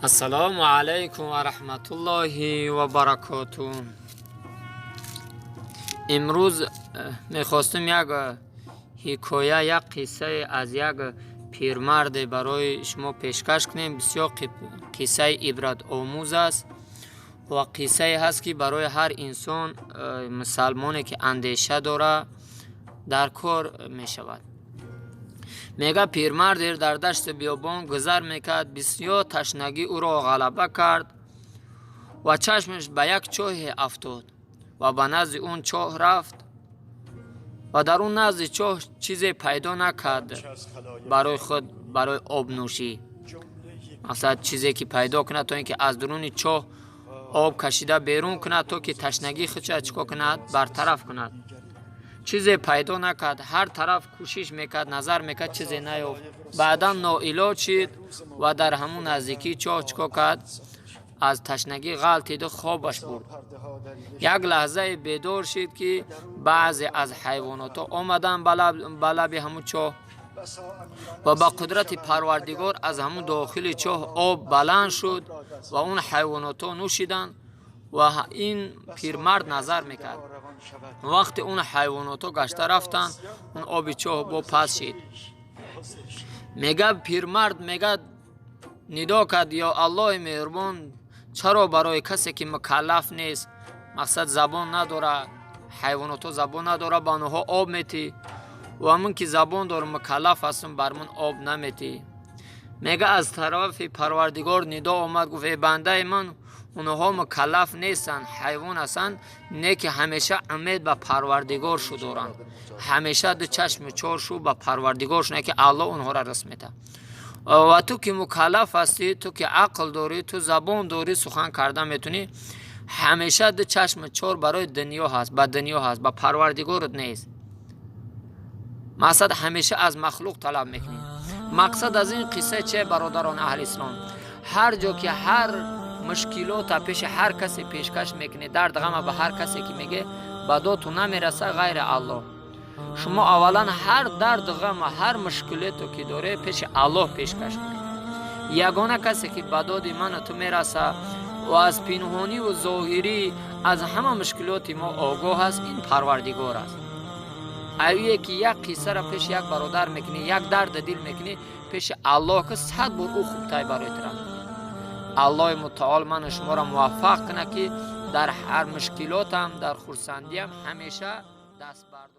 Ассалому алайкум ва раҳматуллоҳи ва баракоту. Имрӯз мехостем як ҳикоя, як қиссае аз як пирмарде барои шумо пешкаш кунем. Бисёр қиссаи ибратомӯз аст ва қиссае ҳаст, ки барои ҳар инсон, мусалмоне ки андеша дора, дар кор мешавад. Мега, пирмарде дар дашти биёбон гузар мекард. Бисёр ташнагӣ ӯро ғалаба кард ва чашмаш ба як чоҳе афтод ва ба назди он чоҳ рафт ва дар он назди чоҳ чизе пайдо накард барои худ, барои обнӯшӣ. Мақсад, чизе ки пайдо кунад, то ин ки аз дуруни чоҳ об кашида берун кунад, то ки ташнагии худша чӣ кор кунад, бартараф кунад. Чизе пайдо накард. Ҳар тараф кӯшиш мекард, назар мекард, чизе наёфт. Баъдан ноилоҷ шид ва дар ҳамун наздикии чоҳ чӣ кор кард? Аз ташнагӣ ғалтиду хобаш бурд. Як лаҳзае бедор шид, ки баъзе аз ҳайвонотҳо омаданд ба лаби ҳамун чоҳ ва ба қудрати Парвардигор аз ҳамун дохили чоҳ об баланд шуд ва он ҳайвонотҳо нӯшиданд ва ин пирмард назар мекард. Вақте он ҳайвонотҳо гашта рафтанд, он оби чоҳ бо паст шид. Мега, пирмард, мега, нидо кард: «Ё Аллоҳи меҳрубон, чаро барои касе ки мукаллаф нест, мақсад, забон надора, ҳайвонотҳо забон надора, ба онҳо об метӣ ва ман ки забон дорам, мукаллаф ҳастам, бар ман об наметӣ?» Мега, аз тарафи Парвардигор нидо омад, гуфт: «Э бандаи ман, онҳо мукаллаф нестанд, ҳайвон ҳастанд, не ки ҳамеша умед ба Парвардигор шу доранд, ҳамеша ду чашму чор шу ба Парвардигор шуна, ки Аллоҳ онҳоро ризқ медиҳад. Ва ту ки мукаллаф ҳастӣ, ту ки ақл дорӣ, ту забон дорӣ, сухан карда метавонӣ, ҳамеша ду чашму чор барои дунё ҳаст, ба дунё ҳаст, ба Парвардигорат нест. Мақсад, ҳамеша аз махлуқ талаб мекунӣ». Мақсад аз ин қисса че, бародарон аҳли ислом? Ҳар ҷо ки ҳар мушкилота пеши ҳар касе пешкаш мекунӣ, дард ғама ба ҳар касе ки меге, ба доту намераса ғайри Аллоҳ. Шумо аввалан ҳар дарду ғама, ҳар мушкилото ки доре, пеши Аллоҳ пешкаш кунед. Ягона касе ки ба доди ману ту мераса ва аз пинҳониву зоҳирӣ аз ҳама мушкилоти мо огоҳ аст, ин Парвардигор аст. Аюе ки як қиссаро пеши як бародар мекунӣ, як дарди дил мекунӣ, пеши Аллоҳ ки сад бор ӯ хубтай барои тура. Аллоҳи мутаол ману шуморо муваффақ кунад, ки дар ҳар мушкилотам, дар хурсандиам ҳамеша даст бардор.